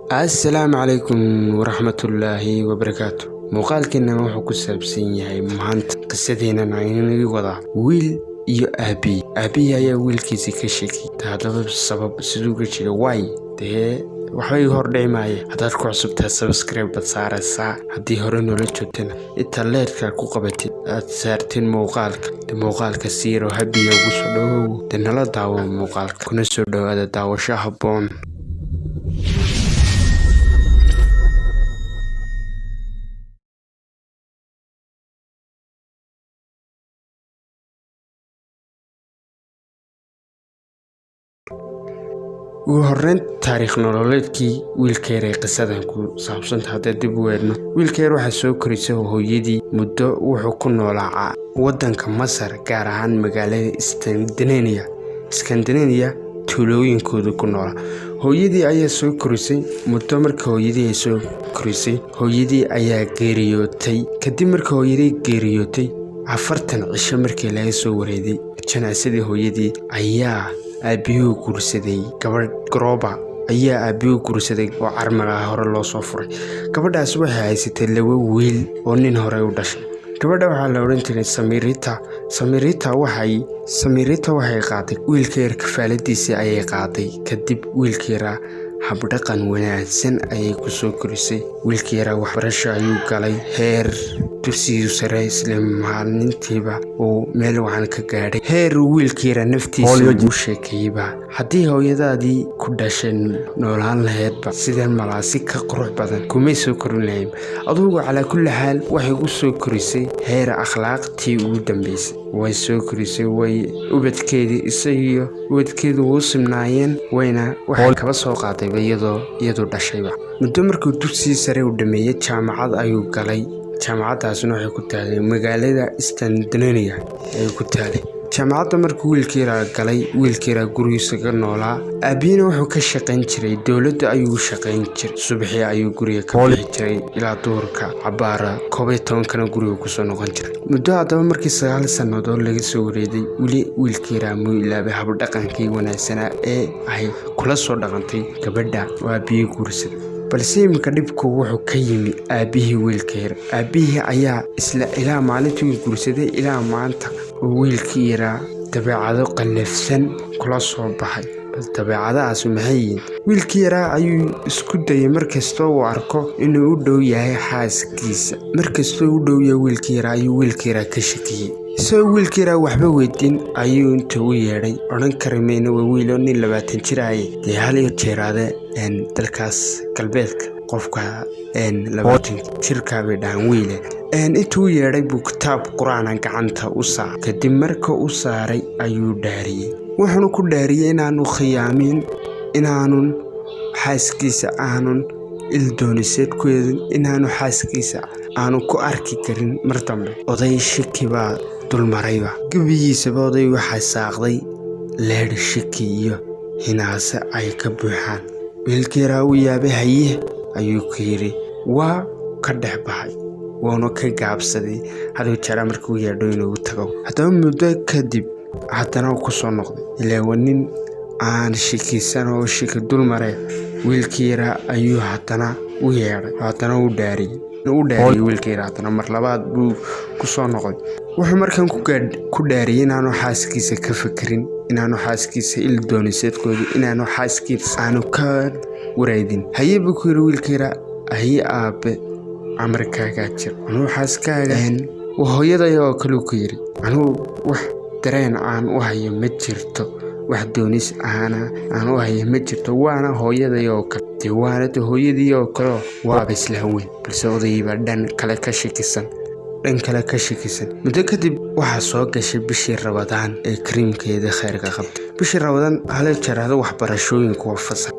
Assalaamu calaykum waraxmatullaahi wabarakaatu. Muuqaalkeennan wuxuu ku saabsan yahay maanta qisadeennan aynaga wadaa wiil iyo aabbihi. Aabbihii ayaa wiilkiisii ka sheekay. Haddaba sabab siduu uga jeeda waay dee waxba iga hordhici maayo. Haddaad ku cusubtahay, subscribe baad saaraysaa. Haddii hore noola joogtana, inta leerka ku qabatid aad saarteen muuqaalka, de muuqaalka siiro habiya ugu soo dhawow, de nala daawo muuqaalka, kuna soo dhawaada daawasho habboon. Ugu horreyn, taariikh nololeedkii wiilka yar ee qisadan ku saabsanta haddii dib u eegno, wiilka yar waxaa soo korisay hooyadii. Muddo wuxuu ku noolaa waddanka Masar, gaar ahaan magaalada Scandinavia. Scandinavia tuulooyinkooda ku noolaa. Hooyadii ayaa soo korisay muddo. Marka hooyadii ay soo korisay, hooyadii ayaa geeriyootay. Kadib marka hooyadii geeriyootay, 40 cisho markii laga soo wareeday janaasadii hooyadii, ayaa aabiyuhu guursaday gabadh garoba ayaa aabiyuhu guursaday oo carmal ah, hore loo soo furay. Gabadhaas waxay haysatay laba wiil oo nin hore u dhashay. Gabadha waxaa la odhan jiray Samirita. Samirita waxay qaaday wiilka yar, kafaaladiisii ayay qaaday. Kadib wiilka yaraa habdhaqan wanaagsan ayay kusoo korisay. Wiilka yaraa waxbarasho ayuu galay, heer dugsigii sare isla maalintiiba uu meel wacan ka gaadhay, heer wiilka yaraa naftiisa ugu sheekeeyeyba: haddii hooyadaadii ku dhashay noolaan lahaydba, sideen malaa si ka qurux badan kumay soo korin lahayn. Adugu calaa kulli xaal waxay u soo korisay heer akhlaaqtii ugu dambeysay. Way soo korisay, way ubadkeedii, isagiyo ubadkeedu wuu simnaayeen, wayna waxay kaba soo qaadayba iyadoo iyadu dhashayba. Muddo markuu dugsigii sare uu dhameeyey, jaamacad ayuu galay. Jaamacaddaasna waxay ku taalay magaalada Scandinavia ayay ku taalay jaamacadda. Markuu wiilka yaraa galay, wiilka yaraa gurigiisa ka noolaa. Aabihina wuxuu ka shaqayn jiray dowladda ayuu u shaqayn jiray. Subaxii ayuu guriga ka bixi jiray ilaa duhurka cabaara 11-kana guriga kusoo noqon jiray. Muddo haddaba markii 9 sannadood laga soo wareeday, weli wiilka yaraa muu ilaabay habdhaqankii wanaagsanaa ee ay kula soo dhaqantay gabadha oo aabihii guursaday. Balse iminka dhibku wuxuu ka yimi aabbihii wiilka yar. Aabbihii ayaa isla ilaa maalintii uu guursaday ilaa maanta oo wiilkii yaraa dabeecado qallafsan kula soo baxay. Bal dabeecadahaas maxay yihiin? Wiilkii yaraa ayuu isku dayay markastoo uu arko inuu u dhow yahay xaaskiisa. Markastoo u dhow yahay wiilkii yaraa, ayuu wiilka yaraa ka shakiyey. Isagoo wiilka yaraa waxba weydiin ayuu inta u yeedhay, odhan kari mayno waa wiilo nin 20 jir ahaye, dee hal iyo jeeraade dalkaas galbeedka qofka 20 jirkaa bay dhahaan wiile. Intuu u yeedhay buu kitaab qur-aana gacanta u saaray. Kadib marka u saaray ayuu dhaariyey, wuxuuna ku dhaariyey inaanu khiyaamin, inaanun xaaskiisa aanun ildooniseed ku eedin, inaanu xaaskiisa aanu ku arki karin mar dambe. Oday shaki baa dulmarayba gebigiisaba. Oday waxaa saaqday leedh shaki iyo hinaase ay ka buuxaan. Wiilka yaraa uu yaabay. "Haye," ayuu ku yidhi. Waa ka dhex baxay, wuuna ka gaabsaday haduu jara markuu yeedho inuu tago. Haddaba muddo kadib haddana uu kusoo noqday, ilaa waa nin aan shakisan oo shaki dulmare. Wiilkii yaraa ayuu haddana u yeedhay, haddana u dhaariyey, u dhaariyey wiilka yaraa. Haddana mar labaad buu kusoo noqday. Wuxuu markan ku dhaariyey inaanu xaaskiisa ka fekerin, inaanu xaaskiisa il dooniseedkooda, inaanu xaaskiisa aanu ka wareydin. "Haye," buu ku yidhi wiilka yaraa. "Haye aabe, amarkaagaa jir. Anuu xaaskaaga waa hooyaday oo kale," ku yidhi. "Anugu wax dareen aan u hayo ma jirto, wax doonis ahana aan u hayo ma jirto, waana hooyaday oo kale." Dee waana de hooyadii oo kaleo, waaba isla weyn. Balse odayiiba dhan kale ka shakisan, dhan kale ka shakisan. Muddo kadib waxaa soo gashay bishii Rabadaan ee kariimkeeda khayrka qabtay. Bishii Rabadaan hala jaraado, waxbarashooyinku waa fasax.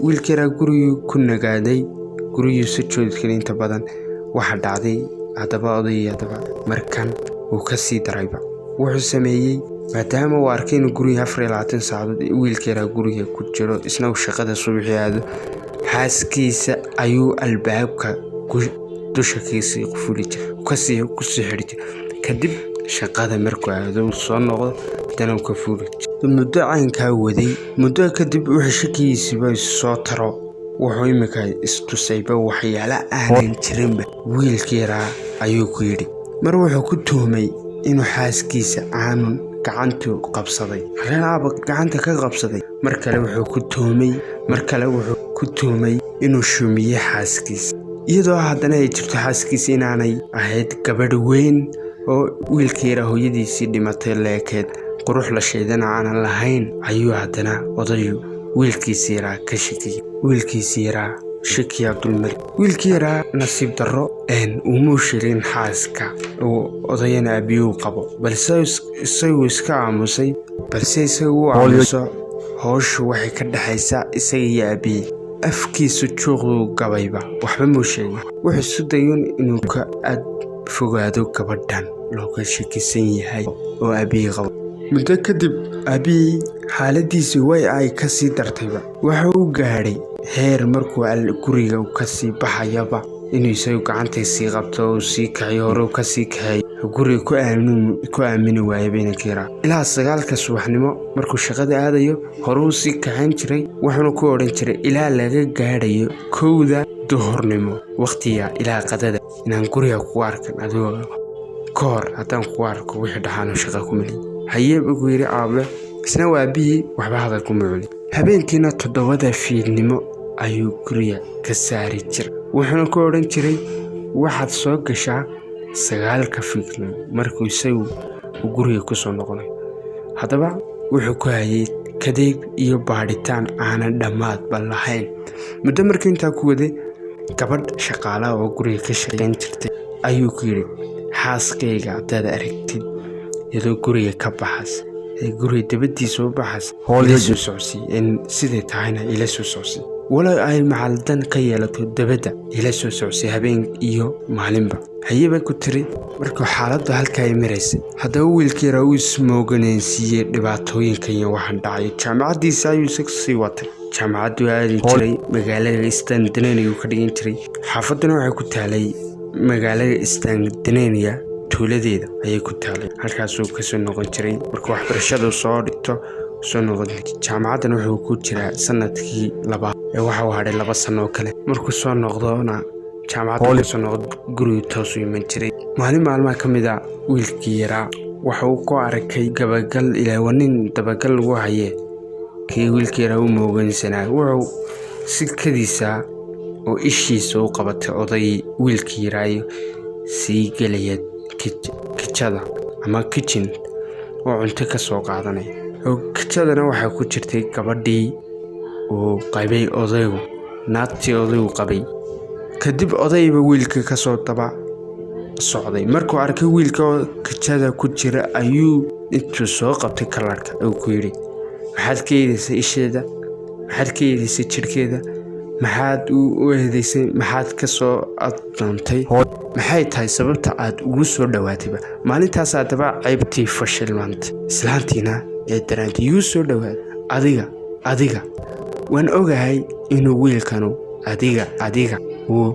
Wiilka yaraa gurigii ku nagaaday, gurigiisa joogkan inta badan. Waxaa dhacday haddaba, odayii haddaba markan wuu ka sii darayba. Wuxuu sameeyey, maadaama uu arkay inuu guriga 24 saacadood wiilka yaraa guriga ku jiro, isna uu shaqada subaxii aado, xaaskiisa ayuu albaabka dusha kasii qufuli jiray, kasii kusii xidhi jiray. Kadib shaqada markuu aado, uu soo noqdo, haddana uu ka furi jiray. Muddo caynkaa waday. Muddo kadib wuxuu shakigiisiiba soo taro. Wuxuu iminka istusayba waxyaalo aanan jirinba. Wiilka yaraa ayuu ku yidhi. Mar wuxuu ku tuhmay inuu xaaskiisa aanun gacantu qabsaday, halkan aaba gacanta ka qabsaday. Mar kale wuxuu ku tuhmay inuu shumiyey xaaskiisa, iyadoo haddana ay jirto xaaskiisa inaanay ahayd gabadh weyn oo wiilka yaraa hooyadiisii dhimatay leekeed, qurux la sheedana aanan lahayn. Ayuu haddana odayu wiilkiisi yaraa ka shakiyey. Wiilkiisi yaraa shakiyaa dulmari. Wiilkii yaraa nasiib darro umuu sheegin xaaska uu odayana aabiyuu qabo, balse isagu iska aamusay. Balse isagu u aamuso, howshu waxay ka dhexaysaa isaga iyo aabiyey. Afkiisu juuqduu gabayba, waxba muu sheegin. Wuxuu isu dayun inuu ka ag fogaado gabadhan looga shakisan yahay oo aabihii qabo. Muddo kadib aabihii xaaladiisii way ay kasii dartayba. Waxa uu gaadhay heer markuu guriga kasii baxayaba inuu isagu gacantay sii qabto, uu sii kaxiyo, hore kasii kaxeeyo, guriga ku aamini waayaba inanka yaraa. Ilaa 9-ka subaxnimo markuu shaqada aadayo hore uu sii kaxayn jiray, wuxuuna ku odhan jiray ilaa laga gaadhayo 1-da duhurnimo, waqtiga ilaa qadada, inaan guriga kugu arkan adigoo ka hor. Haddaan kugu arko, wixii dhaxaanu shaqa ku meliy. Haye, buu ku yidhi aabe. Isna waa aabihii, waxba hadal kuma celi. Habeenkiina 7-da fiidnimo ayuu guriga ka saari jiray, wuxuuna ku odhan jiray waxaad soo gashaa 9-ka fiidnimo markuu isagu guriga kusoo noqonayo. Haddaba wuxuu ku hayay kadeeg iyo baadhitaan aanan dhammaadba lahayn. Muddo markii intaa ku waday, gabadh shaqaalaha oo guriga ka shaqayn jirtay ayuu ku yidhi: "Xaaskayga haddaad aragtid iyadoo guriga ka baxas ee guriga dabadiisa u baxas, ila soo socsii, in siday tahayna ila soo socsii. Walow ay macaldan ka yeelato dabadda, ila soo socsii habeen iyo maalinba." "Haye," bay ku tiri. Markuu xaaladdu halkaa ay maraysay, haddaba wiilkii yaraa uu ismooganeensiiyey dhibaatooyinkan iyo waxaan dhacay. Jaamacaddiisa ayuu isaga sii watay. Jaamacadduu aadi jiray, magaalada Scandinavia uu ka dhigan jiray. Xaafadduna waxay ku taalay magaalada Scandinavia, tuuladeeda ayay ku taalay. Halkaasuu kasoo noqon jiray markuu waxbarashadu soo dhigto, soo noqon. Jaamacaddan wuxuu ku jiraa sanadkii labaad ee waxa uu hadhay 2 sano oo kale. Markuu soo noqdona, jaamacadda kasoo noqdo, gurigu toosu iman jiray. Maalin maalmaha ka mid a wiilkii yaraa waxa uu ku arkay gabagal. Ilaa waa nin dabagal lagu haye kii wiilkii yaraa u moogansanaa. Wuxuu si kadiisa oo ishiisa u qabatay oday wiilkii yaraayo sii gelaya kijada ama kitchen oo cunto ka soo qaadanaya, oo kijadana waxaa ku jirtay gabadhii uu qabay odaygu, naagtii odaygu qabay. Kadib odayba wiilka kasoo daba socday. Markuu arkay wiilka oo kijada ku jira ayuu intuu soo qabtay kalarka uu ku yidhi: "Maxaad ka eedaysay isheeda? Maxaad ka eedaysay jidhkeeda? Maxaad u eedaysay? Maxaad ka soo addoontay? Maxay tahay sababta aad ugu soo dhowaatayba?" Maalintaas haddaba ceybtii fashilmantay, islaantiina ee daraantay yuu soo dhowaaday. "Adiga, adiga waan ogahay inuu wiilkanu adiga uu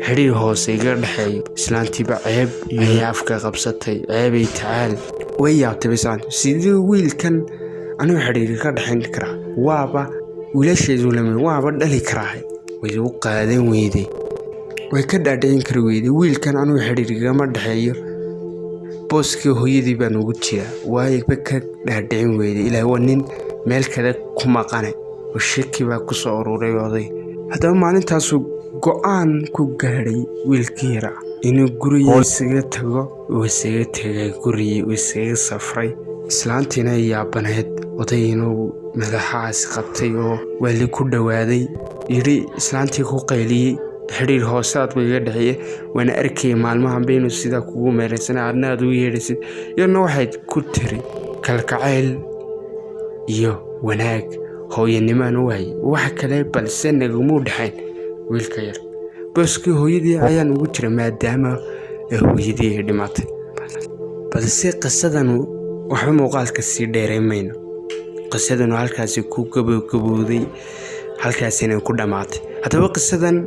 xidhiir hoose iga dhexeeyo." Islaantiiba ceeb ayay afka qabsatay. Ceebay tacaal, way yaabtayba islaantu. "Sidii wiilkan anigu xidhiir ka dhexayn karaa? Waaba wiilasheedu lami, waaba dhali karaa." Way u qaadan weyday, way ka dhaadhicin kari weyday. "Wiilkan anigu xidhiir igama dhexeeyo, booskii hooyadii baan ugu jiraa." Waayba ka dhaadhicin weyday. Ilaa waa nin meel kale ku maqane oo shaki baa kusoo ururay oday. Haddaba maalintaasuu go-aan ku gaadhay wiilkii yaraa inuu guriga isaga tago. Uu isaga tegay gurigii, uu isaga safray. Islaantiina yaabanayd oday inuu madaxaas qabtay oo waali ku dhowaaday. Yidhi, islaantii ku qayliyey: "Xidhiir hoose aad iga dhexeeye, waana arkayay maalmahanba inuu sidaa kugu meeraysana, adna aad ugu yeedhaysid." Iyadna waxay ku tiri: "Kalgacayl iyo wanaag hooyanimaan u waayay, wax kale balse nagamuu dhexayn. Wiilka yar booskii hooyadii ayaan ugu jira maadaama hooyadii ay dhimatay." Balse qisadanu waxba muuqaalka sii dheeray mayno. Qisadanu halkaasi ku gabogabowday, halkaasina ku dhammaatay. Haddaba qisadan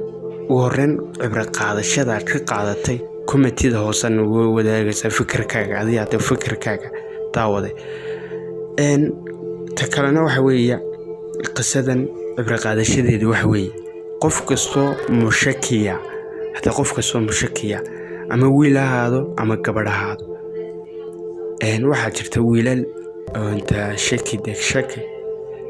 ugu horreyn cibro qaadashada aad ka qaadatay comment-ida hoose nagu wadaagaysa fikirkaaga. Adiga hadda fikirkaaga daawade. Ta kalena waxa weeye, qisadan cibro qaadashadeedu waxa weeye Qof kastoo mushakiya hada, qof kastoo mushakiya, ama wiil ha ahaado ama gabadh ahaado, waxaa jirta wiilal oo inta shaki de shaki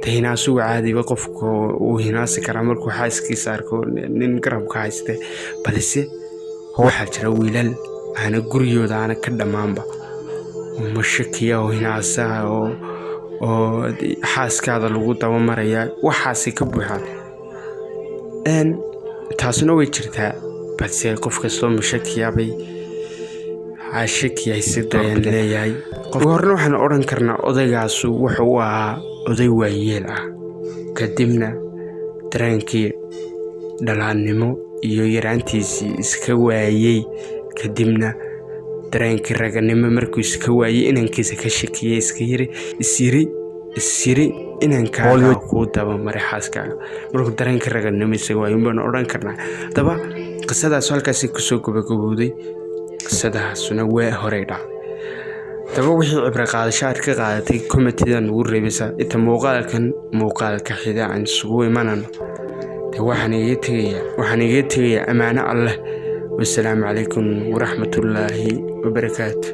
de hinaasugu caadiba, qofka uu hinaasi karaa markuu xaaskiisa arko nin garabka hayste. Balse waxaa jira wiilal aana gurigooda aana ka dhammaanba, oo mushakiya oo hinaasaha oo xaaskaada lagu dabamaraya, waxaasay ka buuxaan. Taasina way jirtaa. Balse qof kastoo mushakiyabay shaki haysada ayaan leeyahay. Horna waxaan odhan karnaa odaygaasu wuxuu u ahaa oday waayeel ah, kadibna dareenkii dhalaannimo iyo yaraantiisii iska waayey, kadibna dareenkii raganimo markuu iska waayey, inankiisa ka shakiyey, iska yiri, isyiri isyiri inankaaga kuu dabamaray xaaskaaga, markuu dareenkii raganimo isaga waayey baanu odhan karnaa. Haddaba qisadaas halkaasi kusoo gabagabowday. Qisadaasuna waa horey dhacday. Haddaba wixii cibro qaadasho aad ka qaadatay comment-ida nugu reebaysaa. Inta muuqaalkan muuqaalka xida aan isugu imanano de, waxaan iga tegayaa ammaano Alleh. Wasalaamu calaykum waraxmatullaahi wabarakaatu.